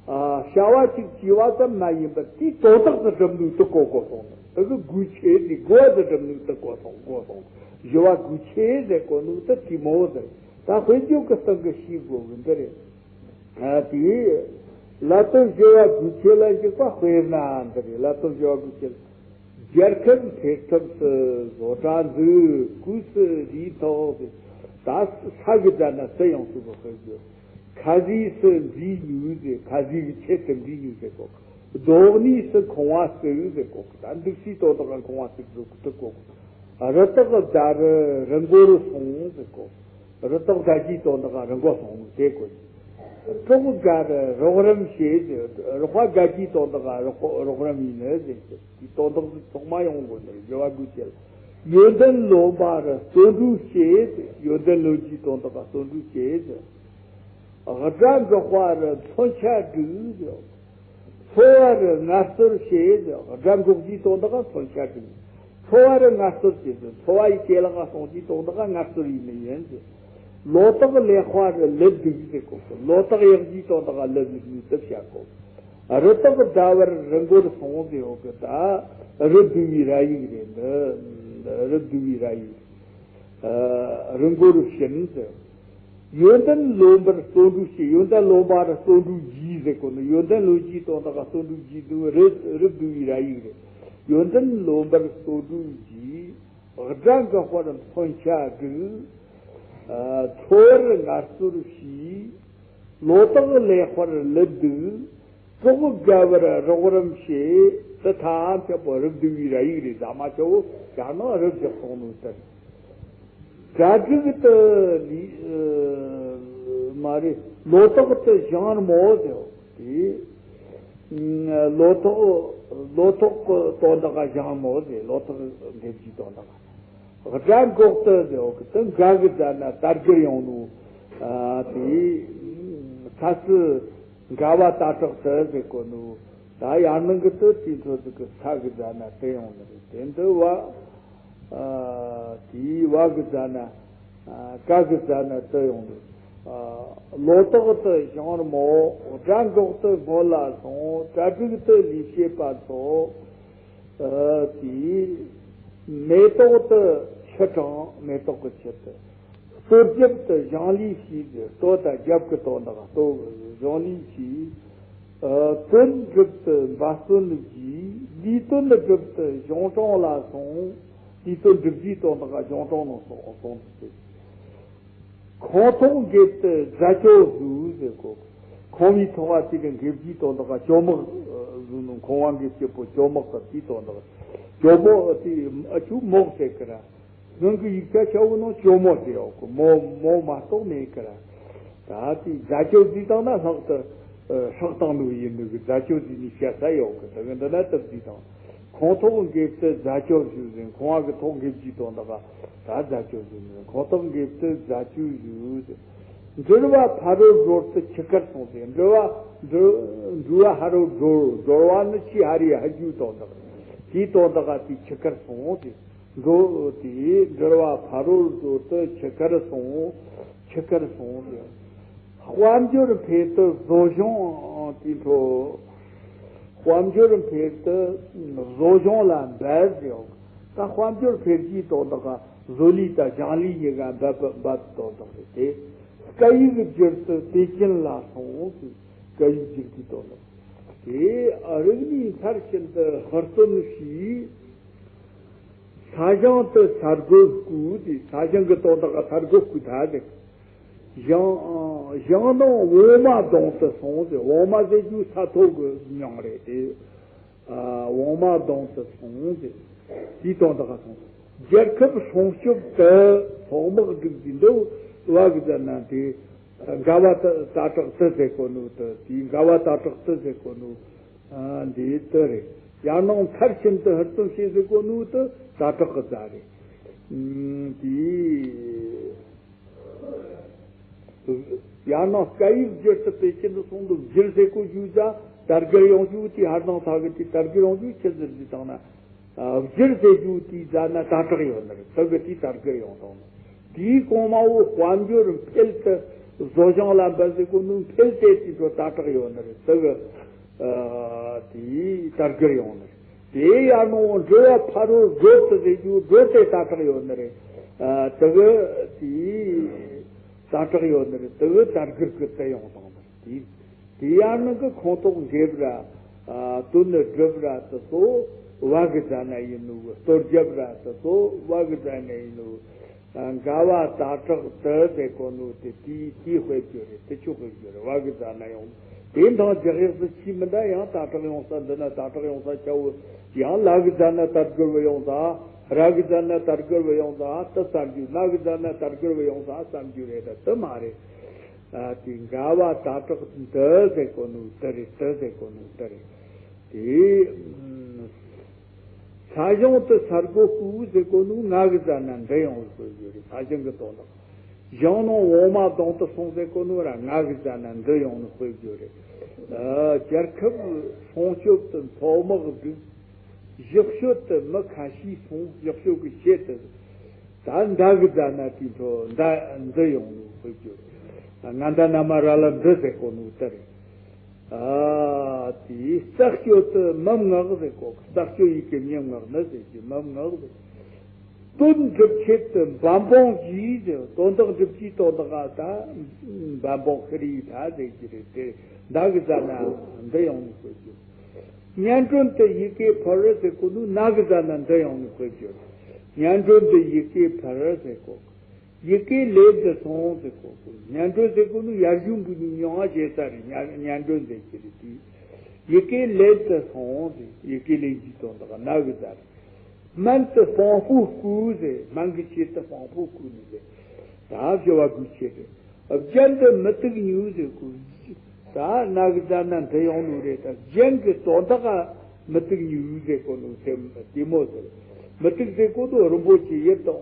ཨ་བྱ་བ་གཅིག་བྱས་པ་ཙམ་མ་ཡིན་པར་དེའི་དོན་དག་ཏུ་སྒྲུབ་ནུས་དེ་གོ་དགོས་སོང་། དེ་གི་དགོས་ཆེད་དེ་དགོས་པ་དུ་སྒྲུབ་ནུས་དེ་གོ་སོང་དགོས་སོང་། བྱི་བ་དགོས་ཆེད་ཟེར་གོ་ནུས་དེ་དེ་མོ་ཟེར། ད་དཔེ་བརྗོད་ཀྱི་སྟེང་གི་ཤེས་དགོས་གི་འདི་རེད། ཨ་དེ་ལ་དོན་བྱི་བ་དགོས་ཆེད་ལ་འཇུག་པ་དཔེར་ན་འདི་རེད། ལ་དོན་བྱི་བ་དགོས་ཆེད། རྒྱལ་ཁབ་འཕེལ་ཐབས་སུ་བཟོ་གྲྭ་འཛུགས། གོས་སུ་རིའི་ཐོག་ཟེར། ད་ས་གི་ཙ་ན་སུ་ཡོང་སུ་གི་དཔེ་བརྗོད། ཁ་ཟས་སུ་འབྲས་ཉོས་ཟེར། ཁ་ཟས་ཀྱི་ཆེད་དུ་འབྲས་ཉོས་ཟེར་གོ། རྡོག་སྣེ་སུ་ཁང་བ་བརྩིགས་ཟེར་གོ། ད་འདུག་སའི་དོན་དག་ཁང་བ་བརྩིགས་ཟེར་གོ། རི་དྭགས་བདའ་རུ་རི་མགོ་རུ་སོང་ཟེར་གོ། རི་དྭགས་བདའ་རྒྱུའི་དོན་དག་རི་མགོ་སོང་ནོ་དེ་གོ། གྲོགས་དགའ་རུ་རོགས་རམ་བྱེད་ཟེར། རོགས་པ་དགའ་རྒྱུའི་དོན་དག་རོགས་རོགས་རམ་ཡིན་ནི་ཟེར། དེའི་དོན་དག་ཚང་མ་ཡོང་དགོས་ནི་རེད། བྱི་བ་དགོས་ཆེད་ལ། ཡོན་ཏན་ལོན་པ་རུ་བརྩོན་འགྲུས་བྱེད། ཡོན་ཏན་ལོན་རྒྱུའི་དོན་དག་བརྩོན་འགྲུས་བྱེད། དགྲ་འགོག་པ་རུ་མཚོན་ཆ་སྒྲིག། འཚོ་བ་རུ་ངལ་རྩོལ་བྱེད། དགྲ་འགོག་རྒྱུའི་དོན་དག་མཚོན་ཆ་སྒྲིག། འཚོ་བ་རུ་ངལ་རྩོལ་བྱེད། འཚོ་བ་ཡི་ཇེ་ལེགས་ག་སོང་རྒྱུའི་དོན་དག་ངལ་རྩོལ་ཡིན་ནི་ཡིན། ལོ་ཏོག་ལེགས་པ་རུ་ལུད་སྡུག་ཟེར་གོ། ལོ་ཏོག་ཡག་རྒྱུའི་དོན་དག་ལུད་སྡུག་ནི་དེ་བྱ་གོ། རི་དྭགས་བདའ་བར་རི་མགོར་སོང་ཟེར་ཡོད་གི། ད་རི་བསྡུ་བའི་ར་ཡིག་རེད། འདི་རི་བསྡུ་བའི་ར་ཡིག་རེད། རི་མགོ་རུ་ཕྱིན་ཟེར། ཡོན་ཏན་ལོན་པར་བརྩོན་འགྲུས་བྱེད། ཡོན་ཏན་ལོན་པ་རུ་བརྩོན་འགྲུས་རྒྱས་ཟེར་གོ་ནི། ཡོན་ཏན་ལོན་རྒྱུའི་དོན་དག་བརྩོན་འགྲུས་རྒྱས་འདུག། རི་རི་བསྡུ་བའི་ར་ཡིག་རེད། ཡོན་ཏན་ལོན་པར་བརྩོན་འགྲུས་རྒྱས། དགྲ་འགོག་པར་མཚོན་ཆ་སྒྲིག། འཚོ་བར་ངལ་རྩོལ་བྱས། ལོ་ཏོག་ལེགས་པར་ལུད་སྡུག། གྲོགས་དགའ་བར་རོགས་རམ་བྱེད། དེ་ཐམས་ཅད་པོ་རི་བསྡུ་བའི་ར་ཡིག་རེད། ཟ་མ་ཆོ་བོ་ཡང་ན་རི་བཞག་སོང་ནོ་ལྟར། གྲ་སྒྲིག་ཏུ་ལུས། མ་རེད། ལོ་ཏོག་ཏུ་བཞེངས་མོ་ཟེར། དེ་ལོ་ཏོག་ལོ་ཏོག་གི་དོན་དག་བཞེངས་མོ་ཟེར། ལོ་ཏོག་འདེབས་རྒྱུའི་དོན་དག། དགྲ་འགོག་ཏུ་ཟེར་གི། དེ་འགའ་གི་ཙ་ན་དར་གྱི་ཡོང་ནོ། ཨ་དེ་ཚ་སུ་འགའ་བ་ད་དྲག་ཏུ་ཟེར་གོ་ནོ། ད་ཡར་ནང་གི་དུ་དེ་ཚོ་ཟིག་གི་ས་གི་ཙ་ན་དེ་ཡོང་ནི་རེད། དེ་འདི་བ། ཨ་དེའི་བ་གི་ཙ་ན། ཨ་ཀ་གི་ཙ་ན་དུ་ཡོང་ནི་རེད། ལོ་ཏོག་ཏུ་ཞིང་རྨོ། སྦྲ་འགོག་ཏུ་སྔོན་ལ་སོང་། གྲ་སྒྲིག་ཏུ་ལས་བྱེད་པ་ཚོ། ཨ། དེའི་མེ་ཏོག་ཏུ་ཆུ་དྲངས། མེ་ཏོག་གི་ཆུ་དེ། ལྟོ་རྒྱབ་ཏུ་ཞིང་ལས་བྱས། ལྟོ་དང་རྒྱབ་ཀྱི་དོན་དག་ལྟོ་ཞིང་ལས་བྱས། ཨ། དོན་སྒྲུབ་ཏུ་འབད་བརྩོན་བགྱིས། ལས་དོན་སྒྲུབ་ཏུ་གཞུང་དྲུང་ལ་སོང་། ལས་དོན་སྒྲུབ་རྒྱུའི་དོན་དག་ག་གཞུང་དྲུང་ནང་སོང་སོང་སྟེ། ཁོང་ཐོག་འགེབས་ཏུ་རྫ་ཅོ་བཟོས་ཟེར་གོ། ཁང་བའི་ཐོག་ག་དེ་ག་འགེབས་རྒྱུའི་དོན་དག་ག་ཅོ་མོག་བཟོས་ནོ། ཁང་བ་འགེབས་བྱེད་པོ་ཅོ་མོག་གི་དེའི་དོན་དག་ཅོ་མོག་དེ་ཨ་ཆུ་མོག་ཟེར་གི་ར། སྔོན་གྱི་ཡིག་ཆ་ཆ་བོ་ནང་ཅོ་མོག་ཟེར་ཡོད་གི། མོག་མོག་མ་གཏོགས་མེད་གི་ར། ད་དེ་རྫ་ཅོ་བཟོས་བཏང་ན་ལྷག་ཏུ་ཧྲག་བཏང་ནོ་ཡིན་ནོ་གི། རྫ་ཅོ་བཟོས་ནི་བཤད་ས་ཡོད་གི། ད་གི་འདི་ན་ད་བཟོས་བཏང་། ཁང་ཐོག་འགེབས་ཏུ་རྫ་ཅོ་བཟོས་ཟེར། ཁང་བ་གི་ཐོག་འགེབས་རྒྱུའི་དོན་དག་ག་ད་རྫ་ཅོ་བཟོས་ནས། ཁང་ཐོག་འགེབས་ཏུ་རྫ་ཅོ་བཟོས་ཟེར། འགྲུལ་བ་ཕ་རོལ་རོལ་ཏུ་ཆུ་ཁར་སོང་ཟེར། འགྲུལ་བ་འགྲུལ་འགྲུལ་བ་ཕ་རོལ་རོལ། རོལ་བ་ནི་ཆུའི་ཕ་རོལ་ཕ་རྒྱུའི་དོན་དག་དེའི་དོན་དག་ག་དེ་ཆུ་ཁར་སོང་ཟེར། འགྲོ་དེ་འགྲུལ་བ་ཕ་རོལ་རོལ་ཏུ་ཆུ་ཁར་སོང་། ཆུ་ཁར་སོང་ཟེར། དཔལ་འབྱོར་འཕེལ་དུ་བཟོ་སྦྱོང་དེ་འཕྲོ། དཔལ་འབྱོར་འཕེལ་དུ་བཟོ་སྦྱོང་ལ་འབད་ཟེར། ད་དཔལ་འབྱོར་འཕེལ་རྒྱས་དོན་དག་ག་བཟོ་ལས་དང་ཞིང་ལས་གཉིས་ཀ་འབད་པ་འབད་དོན་དག་རེད་དེ། སྐད་ཡིག་བསྒྱུར་དུ་པེ་ཅིན་ལ་སོང་ཟེར། སྐད་ཡིག་བསྒྱུར་རྒྱུའི་དོན་དག་དེ་རིག་གནས་མཐར་ཕྱིན་དུ་ཧུར་བརྩོན་བྱས། ས་ཞིང་དུ་ས་རྒོད་བརྐོས་ཏེ། ས་ཞིང་གི་དོན་དག་ག་ས་རྒོད་བརྐོས་ཐལ་ཟེར། ཞིང་ཞིང་ནང་འོ་མ་བརྡུང་དུ་སོང་ཟེར། འོ་མ་ཟེར་རྒྱུ་ས་མཐོ་གི་མྱིང་རེད་དེ། ཨ། འོ་མ་བརྡུང་དུ་སོང་ཟེར། དེའི་དོན་དག་ག་སོང་། རྒྱལ་ཁབ་སྲུང་སྐྱོབ་ཏུ་སློག་དམག་བསྒྲིགས་ཏེ། འདི་བ་གི་ཟ་ན་དེ། མགར་བ་ད་ད་དྲག་ཏུ་ཟེར་གོ་ནོ་དེ། དེའི་མགར་བ་ད་དྲག་ཏུ་ཟེར་གོ་ནོ། ཨ། འདི་ལྟར་རེད། ཡང་ནང་མཐར་ཕྱིན་དུ་ཧུར་བརྩོན་བྱས་ཟེར་གོ་ནོ་དེ་ད་དྲག་གི་རྫ་རེད། ཨ། དེ་ཡང་ནང་སྐད་ཡིག་བསྒྱུར་དུ་པེ་ཅིན་དུ་སོང་དུ། བསྒྱུར་ཟེར་གོ་རྒྱུ་ད་དར་གར་ཡོང་རྒྱུ་དེ། ཧར་ནང་ཐག་གི་དེ་དར་གར་ཡོང་རྒྱུ་ཆི་ཟེར་ཟེར་བཏང་ན། ཨ། བསྒྱུར་ཟེར་རྒྱུ་དེའི་ཟ་ན་ད་དྲག་ཡོད་ནི་རེད། དེ་གི་དེ་དར་གར་ཡོང་བཏང་ནི། དེའི་གོང་མ་བོ་དཔལ་འབྱོར་འཕེལ་དུ་བཟོ་སྦྱོང་ལ་འབད་ཟེར་གོ་ནོ། འཕེལ་དེ་དེ་འགྲོ་ད་དྲག་ཡོད་ནི་རེད། དེ་གི། ཨ། དེའི་དར་གར་ཡོང་ནི་རེད། དེ་ཡང་ནང་འགྲུལ་བ་ཕ་རོལ་རོལ་དུ་ཟེར་རྒྱུ་འགྲོ་དེ་ད་དྲག་ཡོད་ནི་རེད། ཨ། དེ་གི་དེའི་ད་དྲག་ཡོད་ནི་རེད། དེ་གི་དར་གར་གི་དེ་ཡོང་བཏང་ནི་རེད། དེ། དེ་ཡང་ནང་གི་ཁང་ཐོག་འགེབས་ར། ཨ། དོན་སྒྲུབ་ར་དེ་ཚོ་བ་གི་ཟ་ན་ཡིན་ནོ། ལྟོ་རྒྱབ་ར་དེ་ཚོ་བ་གི་ཟ་ན་ཡིན་ནོ། ཨ། མགར་བ་ད་དྲག་ཏུ་ཟེར་གོ་ནོ་དེ་དེའི་དེའི་དཔེ་བརྗོད་རེད། དེ་ཆོ་དཔེ་བརྗོད་རེད། བ་གི་ཟ་ན་ཡོང་། དེ་འདང་རྒྱག་ཡག་སུ་ཆི་མི་འདྲ། ཡང་ད་དྲག་ཡོང་ས་འདི་ན་ད་དྲག་ཡོང་ས་ཆ་བོ། ཡང་ལ་གི་ཟ་ན་དར་གར་བ་ཡོང་ས། ར་གི་ཟ་ན་དར་གར་བ་ཡོང་ས་དེ་བསམ་རྒྱུ། ན་གི་ཟ་ན་དར་གར་བ་ཡོང་ས་བསམ་རྒྱུ་རེད། ད་དེ་མ་རེད། ཨ། དེ་མགར་བ་ད་དྲག་ཏུ་ཟེར་གོ་ནོ་དེ་རེད། དེ་ཟེར་གོ་ནོ་དེ་རེད། དེ། ཨ། ས་ཞིང་དུ་ས་རྒོད་བརྐོས་ཟེར་གོ་ནོ། ན་གི་ཟ་ན་འདི་ཡོང་བའི་དཔེ་བརྗོད་རེད། ས་ཞིང་གི་དོན་དག་ཞིང་ནང་འོ་མ་བརྡུང་དུ་སོང་ཟེར་གོ་ནོ་ར། ན་གི་ཟ་ན་འདི་ཡོང་ནི་དཔེ་བརྗོད་རེད། ཨ། རྒྱལ་ཁབ་སྲུང་སྐྱོབ་ཏུ་སློག་དམག་བསྒྲིགས། གཞི་བྱོལ་དུ་མི་ཁ་ཤས་སོང་། གཞི་བྱོལ་གི་ཆེད་དུ། ད་མདའ་གི་ཟ་ན་དེའི་འཕྲོ་མདའ་འདི་ཡོང་ནོ་དཔེ་བརྗོད། ང་མདའ་ན་མ་ར་ལ་འདི་ཟེར་གོ་ནོ་དེ་རེད། ཨ། དེའི་རྩད་གཅོད་དུ་མི་མངགས་ཟེར་གོ། རྩད་གཅོད་ཡི་གེ་མི་མངགས་ནི་ཟེར་གྱི་མི་མངགས་ཟེར། དོན་སྒྲུབ་ཆེད་དུ་འབད་འབུངས་བགྱིས་ཟེར། དོན་དག་སྒྲུབ་ཀྱི་དོན་དག་ག་ད་འབད་འབུངས་ཤི་རི་ད་ཟེར་གྱི་རེད་དེ། མདའ་གི་ཟ་ན་འདི་ཡོང་ནི་དཔེ་བརྗོད། སྙན་སྒྲོན་དུ་ཡི་གེ་ཕུལ་ཟེར་གོ་ནོ། ན་གི་ཟ་ན་འདི་ཡོང་ནི་དཔེ་བརྗོད། སྙན་སྒྲོན་དུ་ཡི་གེ་ཕུལ་ཟེར་གོ། ཡི་གེ་ལེན་དུ་སོང་ཟེར་གོ། སྙན་སྒྲོན་ཟེར་གོ་ནོ་ཡར་གཞུང་གི་ཉམས་མྱོང་བྱེད་ས་རེད། སྙན་སྙན་སྒྲོན་ཟེར་གྱི་རེད་དེ། ཡི་གེ་ལེན་དུ་སོང་ཟེར། ཡི་གེ་ལེན་གྱི་དོན་དག་ན་གི་ཟ་རེད། སྨན་དུ་སྤང་སྤོས་བསྐུས་ཟེར། སྨན་གྱི་ཆེད་དུ་སྤང་སྤོས་བསྐུས་ནི་ཟེར། ད་བཞི་བ་དགུའི་ཆེད་དུ། རྒྱན་དུ་མུ་ཏིག་ཉོས་ཟེར་གོ། ད་ན་གི་ཟ་ན་འདི་ཡོང་ནོ་རེད། ད་རྒྱན་གྱི་དོན་དག་ག་མུ་ཏིག་ཉོས་ཟེར་གོ་ནོ་དེ་དེ་མོ་ཟེར། མུ་ཏིག་ཟེར་གོ་ནོ་རིན་པོ་ཆེ་ཡིད་དུ་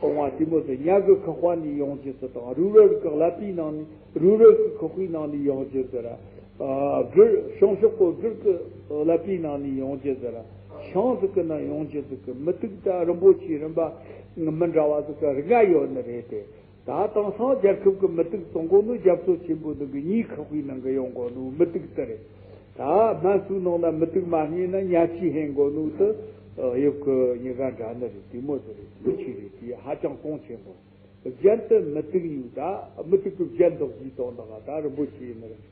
འོང་བ་དེ་མོ་ཟེར། ཉ་གི་ཁུག་པ་ནས་ཡོང་རྒྱུ་ཟེར་དང་། རུ་རུ་གི་ཀླད་པའི་ནང་ནས། རུ་རུ་གི་ཁུག་པའི་ནང་ནས་ཡོང་རྒྱུ་ཟེར། ཨ། སྦྲུལ། བྱང་ཕྱོགས་པོ་སྦྲུལ་གི་ཀླད་པའི་ནང་ནས་ཡོང་རྒྱུ་ཟེར། ཤིང་ཟིག་གི་ནང་ཡོང་རྒྱུ་ཟིག་གི། མུ་ཏིག་ད་རིན་པོ་ཆེ་རིན་པ་མི་འདྲ་བ་ཟིག་གི་རིགས་ལྔ་ཡོད་ནི་རེད་དེ། ད་དེང་སང་རྒྱལ་ཁབ་ཀྱི་མུ་ཏིག་བཙོང་དགོས་ནོ་རྒྱ་མཚོ་ཆེན་པོ་འདི་གི་གཉིས་ཁག་པའི་ནང་གི་ཡོང་དགོས་ནོ་མུ་ཏིག་དེ་རེད། ད་སྨན་གསོའི་ནང་ན་མུ་ཏིག་མ་རྙེད་ན་ཉལ་ཆས་ཧན་དགོས་ནོ་དེ་ཡབ་ཀྱི་ཉི་ག་འདྲ་ནི་རེད། དེ་མོ་དེ་རེད། དེ་ཆེ་རེད། དེ་ཧ་ཅང་གོང་ཆེན་པོ། རྒྱན་དུ་མུ་ཏིག་ཉིད། ད་མུ་ཏིག་གི་རྒྱན་འདོགས་ཀྱི་དོན་དག་ད་རིན་པོ་ཆེ་ཡིན་ནི་རེད།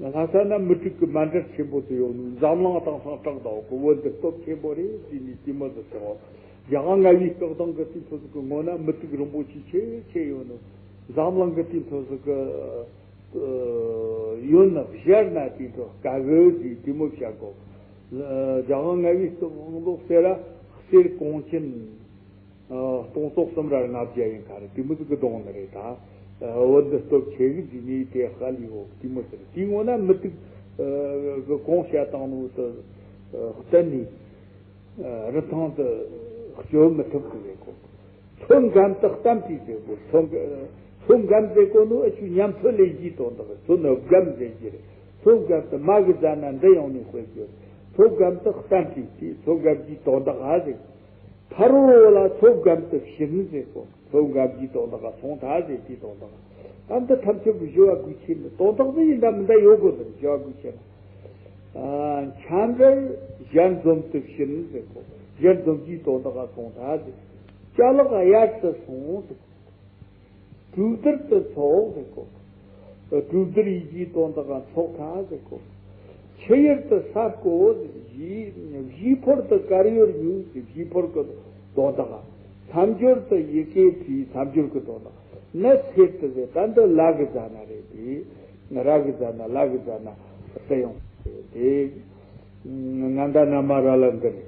ལྷ་ས་ན་མུ་ཏིག་གི་མཎྜལ་ཆེན་པོ་དེ་ཡོད་ནི། འཛམ་གླིང་དེང་སང་གྲགས་འདུག་གི། བོད་འདི་སྟོབས་ཆེན་པོ་རེད་ཟེར་ནས་དེ་མོ་ཟེར་སོང་། རྒྱ་གར་མངའ་བདག་དང་གི་དུས་ཚོད་གི་སྔོན་ན་མུ་ཏིག་རིན་པོ་ཆེ་ཆེ་ཆེ་ཡོད་ནི། འཛམ་གླིང་གི་དུས་ཚོད་གི་ཡོད་ནི་གཞལ་ན་དེ་ཚོ་དཀའ་གི་ཟེར་དེ་མོ་བཤད་གོ། རྒྱ་གར་མངའ་བདག་དབང་ལོག་ཟེར་ར་གསེར་ཀོང་ཆེན། ཨ། སྟོང་ཚོ་གསུམ་ར་ལྔ་བརྒྱ་ཡིན་ཁ་རེད། དེ་མོ་ཟིག་གི་གདོང་ནི་རེད་ད། ཨ། བོད་འདི་སྟོབས་ཆེ་གི་ཟེར་ནས་དེ་ཧ་ལས་ཡོད། དེ་མོ་ཟེར། དེའི་སྔོན་ན་མུ་ཏིག་ཨ་གི་གོང་བཤད་བཏང་ནོ་དེ་ཨ་གཏན་ནས་ཨ་རིན་ཐང་དེ་སྤྱོད་མི་ཐུབ་གི་རེད་གོ། མཚོ་སྒམ་དེ་གཏམ་དེ་ཟེར་གོ། མཚོ་སྒམ་མཚོ་སྒམ་ཟེར་གོ་ནོ་ཨ་ཆུ་ཉམས་ཚོད་ལེན་གྱི་དོན་དག་མཚོ་ནི་སྒམ་ཟེར་གྱི་རེད། མཚོ་སྒམ་དེ་མ་གི་ཟ་ན་འདི་ཡོང་ནས་དཔེ་བརྗོད། མཚོ་སྒམ་དེ་གཏམ་དེ་དེ་མཚོ་སྒམ་གྱི་དོན་དག་ཨ་ཟེར། ཕ་རོལ་ལ་མཚོ་སྒམ་དུ་ཕྱིན་ཟེར་གོ། མཚོ་སྒམ་གྱི་དོན་དག་སོང་ད་ཟེར་དེའི་དོན་དག་ད་འདི་ཐམས་ཅད་ཀྱི་སྦྱོར་བ་དགོས་ཆེ་ནི་དོན་དག་འདི་ཡིན་ད་མིན་ད་ཡོད་དགོས་ཟེར། སྦྱོར་བ་དགོས་ཆེ་ན། ཨ། འཁྱམས་པར་ཞལ་འཛོམས་དུ་ཕྱིན་ཟེར་གོ། ཞལ་འཛོམས་ཀྱི་དོན་དག་སོང་ད་ཟེར། ཅ་ལག་གཡར་དུ་སོང་ཟེར་གོ། གྲོས་བསྡུར་དུ་ཚོགས་ཟེར་གོ། གྲོས་བསྡུར་ཡིད་ཀྱི་དོན་དག་ཚོགས་ཁ་ཟེར་གོ། ཆུ་ཡུར་དུ་ས་བརྐོ་ཟེར། གཞིས་གཞིས་ཕོར་དུ་དཀར་ཡོལ་ཉོས་ཟེར། གཞིས་ཕོར་གི་དོན་དག་མཚམས་སྦྱོར་དུ་ཡི་གེ་བྲིས། མཚམས་སྦྱོར་གི་དོན་དག་ནི་གསེར་དུ་ཟེར། ད་འདི་ལ་གི་ཟ་ན་རེད་དེ། ར་གི་ཟ་ན་ལ་གི་ཟ་ན་སྟེ་ཡོང་དེ། ང་ད་ན་མ་ར་ལ་འདིར།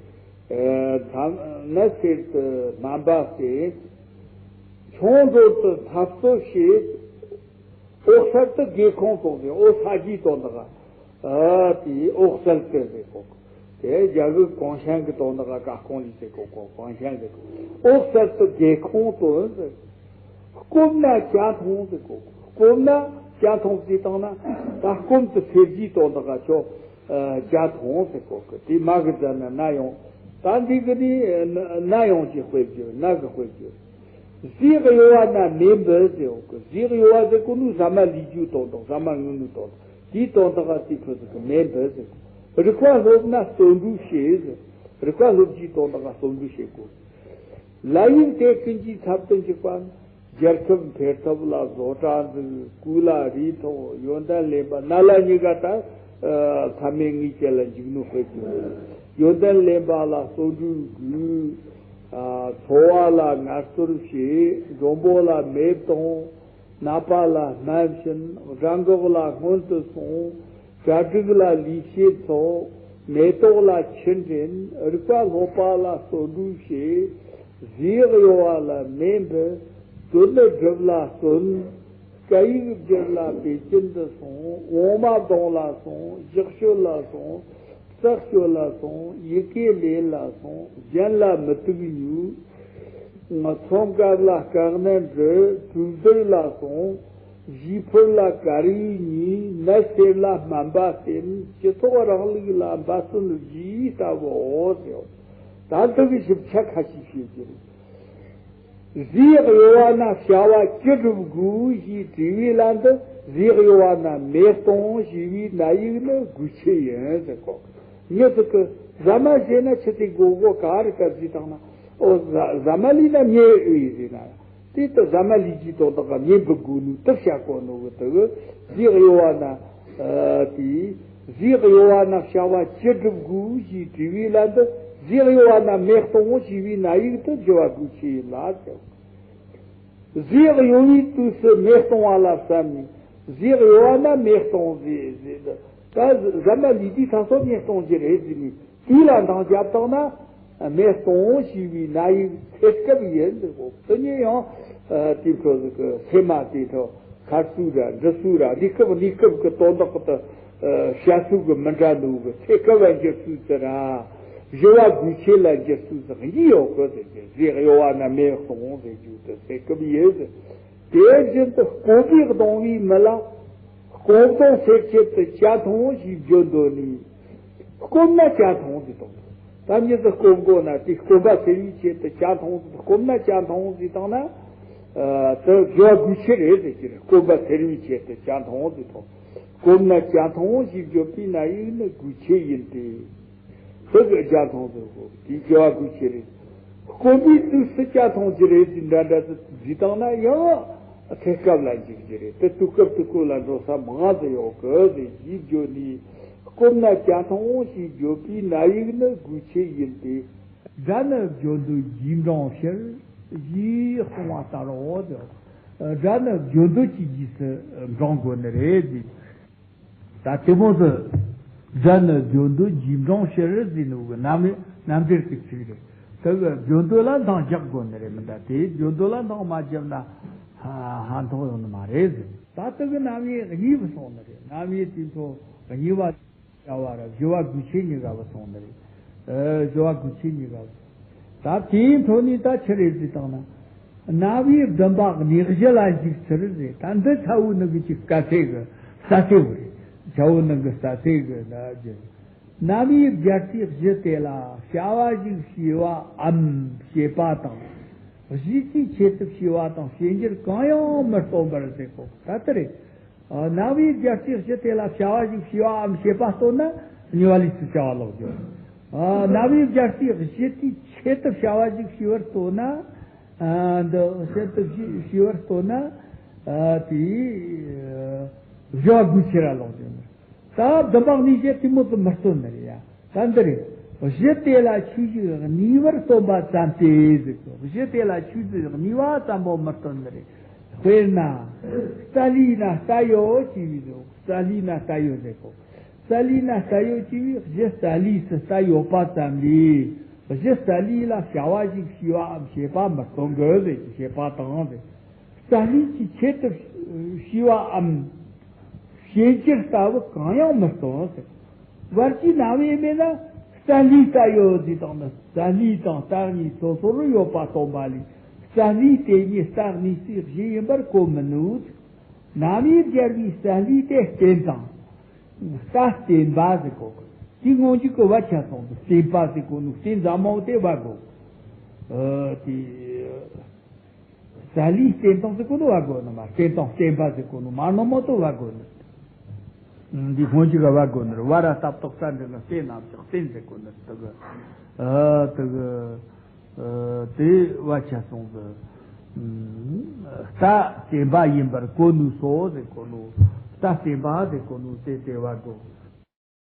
ཨ། ཐམ་ནི་གསེར་དུ་སྨན་པ་སྟེ། ཁྱུང་འགྲོ་དུ་འཐབ་རྩོད་བྱེད། འོད་གསལ་དུ་སྒེའུ་ཁུང་དོག་ཟེར། འོད་གསལ་གྱི་དོན་དག་ཨ་དེ་འོད་གསལ་དུ་ཟེར་གོ། དེ་རྒྱ་གི་གོང་ཤང་གི་དོན་དག་ཀ་ཁོང་ལི་ཟེར་གོ། གོ་གོང་ཤང་གི་འོད་གསལ་དུ་སྒེའུ་ཁུང་དོག་ཟེར། བསྐུམ་ན་ཇ་འཐུང་ཟེར་གོ། བསྐུམ་ན་ཇ་འཐུང་ཟེར་བཏང་ན་ད་བསྐུམ་དུ་ཟེར་གྱི་དོན་དག་ཀ་ཆོ། ཨ། ཇ་འཐུང་ཟེར་གོ་གི། དེ་མ་གི་ཟ་ན་ན་ཡོང་། ད་འདི་གི་ནི་ན་ཡོང་གི་དཔེ་བརྗོད། ན་གི་དཔེ་བརྗོད། ཟས་གཡོ་བ་ན་མེ་འབུད་ཟེར་གོ་གི། ཟས་གཡོ་བ་ཟེར་གོ་ནི་ཟ་མ་ལུས་རྒྱུ་དོན་དག་ཟ་མ་ངུ་ནི་དོན་དག་དེའི་དོན་དག་ག་དེ་ཕུད་ཟེར་གི། མེ་འབུད་ཟེར་གོ། རིག་པ་སློབ་ན་བརྩོན་འགྲུས་བྱེད་ཟེར། རིག་པ་སློབ་རྒྱུའི་དོན་དག་ག་བརྩོན་འགྲུས་བྱེད་དགོས། ལ་ཡུལ་དེ་ཀུན་གྱི་ཚབ་ཏུ་འཇུག་པ། རྒྱལ་ཁབ་འཕེལ་ཐབས་ལ་བཟོ་གྲྭ་འཛུགས། སྐུ་ལ་རས་ཐོགས། ཡོན་ཏན་ལེན་པ། ན་ལ་ཉི་ག་ད་ཨ་མཚམས་མེད་ངེས་ཅན་ལ་འཇུག་ནོ་དཔེ་བརྗོད། ཡོན་ཏན་ལེན་པ་ལ་བརྩོན་འགྲུས་དགོས། ཨ། འཚོ་བ་ལ་ངལ་རྩོལ་བྱེད། མགྲོན་པོ་ལ་མེ་གཏོང་། ནད་པ་ལ་སྨན་བྱིན། དགྲ་འགོག་ལ་སྔོན་དུ་སོང་། གྲ་སྒྲིག་ལ་ལས་བྱེད་ཚོགས། མེ་ཏོག་ལ་ཆུ་འདྲེན། རིག་པ་སློབ་པ་ལ་བརྩོན་འགྲུས་བྱེད། ཟས་གཡོ་བ་ལ་མེ་འབུད། དོན་སྒྲུབ་ལ་བརྩོན། སྐད་ཡིག་སྒྱུར་ལ་པེ་ཅིན་དུ་སོང་། འོ་མ་བརྡུང་ལ་སོང་། ཞག་སྐྱོལ་ལ་སོང་། རྩྭ་སྐྱོལ་ལ་སོང་། ཡི་གེ་ལེན་ལ་སོང་། རྒྱན་ལ་མུ་ཏིག་ཉོས། མཚོ་སྒམ་ལ་དཀའ་གནད་འདྲི། གྲོས་བསྡུར་ལ་སོང་། གཞིས་ཕོར་ལ་དཀར་ཡོལ་ཉོས། ནི་གསེར་ལ་སྨན་པ་བསྟེན། སྤྱི་ཚོགས་རིང་ལུགས་ལ་འབད་བརྩོན་བགྱིས་ལྟ་བུའོ་ཟེར། ད་འདི་གི་ཞིབ་ཆ་ཁ་ཤས་ཤིག་ཡོད་ཀྱི་རེད། ཟས་གཡོ་བ་ན་བྱ་བ་ཅི་སྒྲུབ་དགོས་ཞེས་དྲི་བའི་ལན་དུ། ཟས་གཡོ་བ་ན་མེ་གཏོང་ཞེས་པའི་ན་ཡིག་ནི་དགོས་ཆེད་ཡིན་ཟེར་གོ། མྱི་ཟིག་གིས་ཟ་མ་བཞེས་ན་ཆི་ཟིག་དགོས་གོ། ག་རེ་ག་ཟིག་བཏང་ན། ཨོ། ཟ་ཟ་མ་ལུས་ན་མྱེ་ཡོད་ཟེར་ན། དེ་ལྟར་ཟ་མ་ལུས་ཀྱི་དོན་དག་ག་མྱེ་འབུད་དགོས་ནོ་དེ་བཤད་གོ་ནོ་གི། དེ་གི་ཟས་གཡོ་བ་ན། ཨ། དེ། ཟས་གཡོ་བ་ན་བྱ་བ་ཅི་སྒྲུབ་དགོས་ཞེས་དྲི་བའི་ལན་དུ། ཟས་གཡོ་བ་ན་མེ་གཏོང་ཞེས་པའི་ན་ཡིག་དེ་བགྱི་བ་དགོས་ཆེད་ཡིན་ལ་ཟེར། ཟས་གཡོ་བའི་དུས་སུ་མེ་གཏོང་བ་ལ་བསམ་ནས། ཟས་གཡོ་བ་ན་མེ་གཏོང་ཟེར་ཟེར། ད་ཟ་མ་ལུས་དུས་ད་སོ་མེ་གཏོང་རྒྱུ་རེད་ཟེར་ནས། དུས་ལ་འདང་བརྒྱབ་བཏང་ན། མེ་གཏོང་ཞེས་པའི་ན་ཡིག་ཚེ་སྐབས་ཡིན་ཟེར་གོ། དེ་ཉིད་ཡང་དེ་འཕྲོ་ཟིག་གི་སེམས་མ་དེ་འཕྲོ་ཁར་སུ་ར་འདྲི་སུ་ར་འདི་སྐབས་འདི་སྐབས་ཀྱི་དོན་དག་དེ་བཤད་ཚུལ་གྱི་མི་འདྲ་འདུག་གི། ཚེ་སྐབས་ལ་འགྱུར་ཚུལ་དེ་ར། བཞི་བ་དགོས་ཆེད་ལ་འགྱུར་ཚུལ་ཟིག་གཉིས་ཡོད་གི་ཟེར་གི། ཟས་གཡོ་བ་ན་མེ་གཏོང་ཟེར་རྒྱུ་དེ་ཚེ་སྐབས་ཡིན་ཟེར། དེ་བཞིན་དུ་སྐོམ་པས་གདུང་བའི་མི་ལ། སྐོམ་གདུང་སེལ་ཆེད་དུ་ཇ་འཐུང་ཞེས་བརྗོད་འདོད་ནས། སྐོམ་ན་ཇ་འཐུང་ཟེར་བཏང་། ད་མྱི་དེ་སྐོམ་གོ་ན་དེ་སྐོམ་པ་སེལ་བའི་ཆེད་དུ་ཇ་འཐུང་ཟེར། སྐོམ་ན་ཇ་འཐུང་ཟེར་བཏང་ན། ཨ་དེ་བཞི་བ་དགོས་ཆེད་རེད་ཟེར་གྱི་རེད། སྐོམ་པ་སེལ་བའི་ཆེད་དུ་ཇ་འཐུང་ཟེར་ཐོག་སྐོམ་ན་ཇ་འཐུང་ཞེས་བརྗོད་པའི་ན་ཡིག་ནི་དགོས་ཆེད་ཡིན་ཏེ། དེ་གི་ཇ་འཐུང་ཟེར་གོ་དེའི་བཞི་བ་དགོས་ཆེད་རེད། སྐོམ་པའི་དུས་སུ་ཇ་འཐུང་རྒྱུ་རེད་ཟེར་འདྲ་འདྲ་ཟེར་བཟླས་བཏང་ན་ཡང་ཚེ་སྐབས་ལ་འཇིག་རྒྱུ་རེད། དེ་དུས་སྐབས་དུས་སྐབས་ལ་འགྲོ་ས་མང་ཟེར་ཡོད་གི་ཟེར་ཞེས་བརྗོད་ནས། སྐོམ་ན་ཇ་འཐུང་ཞེས་བརྗོད་པའི་ན་ཡིག་ནི་དགོས་ཆེད་ཡིན་ཏེ། སྒྲ་ནི་བརྗོད་འདོད་རྒྱུའི་འབྲིང་ཕྱིར། ཞེས་གསུངས་པ་ལྟར་རོ། སྒྲ་ནི་བརྗོད་འདོད་ཀྱི་རྗེས་སུ་འབྲང་དགོས་ནི་རེད། ད་དེ་མོ་ཟེར། སྒྲ་ནི་བརྗོད་འདོད་རྒྱུའི་འབྲིང་ཕྱིར་ཟེར་ནོ་གི་རྣམ་དབྱེ་རྣམ་འགྱུར་གྱི་ཚིག་རེད། དེ་གི་བརྗོད་འདོད་ལ་འདང་རྒྱག་དགོས་ནི་རེད་མི་འདྲ། དེ་བརྗོད་འདོད་ལ་འདང་མ་བརྒྱབ་ན་ཧ་ཧ་མཐོང་ཡོང་ནི་མ་རེད་ཟེར། ད་དེ་གི་རྣམ་དབྱེ་གཉིས་པ་སོང་ནི་རེད། རྣམ་དབྱེ་དེ་ཚོ་གཉིས་པ། བྱ་བ་ར་བཞི་བ་དགོས་ཆེད་གཉིས་ཀ་བ་སོང་ནི་རེད། ཨ་བཞི་བ་དགོས་ཆེད་གཉིས་ཀ་བ། ད་དེའི་འཕྲོ་ནས་ད་ཆི་རེད་ཟེར་བཏང་ན། རྣམ་དབྱེ་བདུན་པ་གནས་གཞི་ལ་འཇུག་ཚུལ་རེད། ད་འདི་ཚ་བོ་ནང་གི་ཅིག་དཀའ་ཚེགས་གི་ས་ཚེགས་བོ་རེད། ཚ་བོ་ནང་གི་ས་ཚེགས་གི་ན་རྒྱུ། རྣམ་དབྱེ་བརྒྱད་ཁྲི་བཞི་དེ་ལ་བྱ་བ་ཞིག་བྱས་པའམ་བྱེད་པ་དང་། གཞི་དེའི་ཆེད་དུ་བྱས་པ་དང་བྱེད་འགྱུར་གང་ཡང་མི་སྟོན་པར་ཟེར་གོ་ད་ལྟ་རེད། ཨ་རྣམ་དབྱེ་བརྒྱད་ཁྲི་བཞི་དེ་ལ་བྱ་བ་ཞིག་བྱས་པའམ་བྱེད་པ་སྟོན་ན་གཉིས་པ་ལས་སུ་བྱ་བ་ལོག་འགྱོ། ཨ་རྣམ་དབྱེ་བརྒྱད་ཁྲི་བཞི་དེའི་ཆེད་དུ་བྱ་བ་ཞིག་བྱས་པར་སྟོན་ན། ཨ་འདི་ཆེད་དུ་བྱས་བྱས་པར་སྟོན་ན། ཨ་དེའི་ཨ་བཞི་བ་དགོས་ཆེད་ར་ལོག་འགྱོ། ད་བདུན་པ་གནས་གཞི་དེ་མོ་ཙམ་མི་སྟོན་ནི་རེད་ཡ། ད་འདི་རེད། གཞི་དེ་ལ་ཆོས་ཅིག་གནས་པར་སྟོན་པ་ཙམ་སྟེ་ཟེར་གོ་གཞི་དེ་ལ་ཆོས་ཅིག་གནས་པ་ཙམ་པོ་མི་སྟོན་ནི་རེད། དཔེར་ན། རྩ་ལས་ན་རྩ་ཡོད་ཅེས་པའི་ཟེར། རྩ་ལས་ན་རྩ་ཡོད་ཟེར་གོ་རྩ་ལས་ན་རྩ་ཡོད་ཅེས་པའི་གཞི་རྩ་ལས་སུ་རྩ་ཡོད་པ་ཙམ་ལས། གཞི་རྩ་ལས་ལ་བྱ་བ་ཞིག་བྱས་པའམ་བྱེད་པ་མི་སྟོན་གི་ཟེར་གྱི་བྱེད་པ་དང་ཟེར། རྩ་ལས་ཀྱི་ཆེད་དུ་བྱས་པའམ། བྱེད་འགྱུར་ལྟ་བུ་གང་ཡང་མི་སྟོན་ཟེར། བར་གྱི་རྣམ་དབྱེ་མེད་ན་རྩ་ལས་རྩ་ཡོད་ཟེར་དང་ནི་རྩ་ལས་དང་རྟགས་གཉིས་སོ་སོར་ཡོད་པ་སྟོན་པ་ལས་རྩ་ལས་དེ་ཉིད་རྟགས་གཉིས་སུ་གཞི་ཡིན་པར་གོ་མི་ནུས། རྣམ་དབྱེ་སྦྱར་བའི་རྩ་ལས་དེ་རྟེན་དང་། རྟགས་བརྟེན་པ་ཟེར་གོ་དེ་སྔོན་འཇུག་གི་བ་ཆ་སོང་དུ་བརྟེན་པ་ཟེར་གོ་ནུ་རྟེན་འཛམ་མོ་དེ་བ་གོ་ཨ་དེ། ས་ལུའི་རྟེན་དང་ཟེར་གོ་ནོ་བ་དགོས་ནི་མ་རྟེན་དང་བརྟེན་པ་ཟེར་གོ་ནོ་མ་ནོ་མོ་དོ་བ་དགོས་ནི། འདི་སྔོན་གྱི་ག་བ་དགོས་ནི་རེད། བ་ར་སྟབས་ཏོག་ས་འདི་ནི་རྟེན་ནམ་ཞག་རྟེན་ཟེར་གོ་ནི་དུ་གི་ཨ་དུ་གི་ཨ་དེ་བ་ཆ་སོང་གི་རྟ་བརྟེན་པ་ཡིན་པར་གོ་ནུ་སོ་ཟེར་གོ་ནོ། རྟ་བརྟེན་པ་ཟེར་གོ་ནོ་དེ་དེ་བ་དགོས།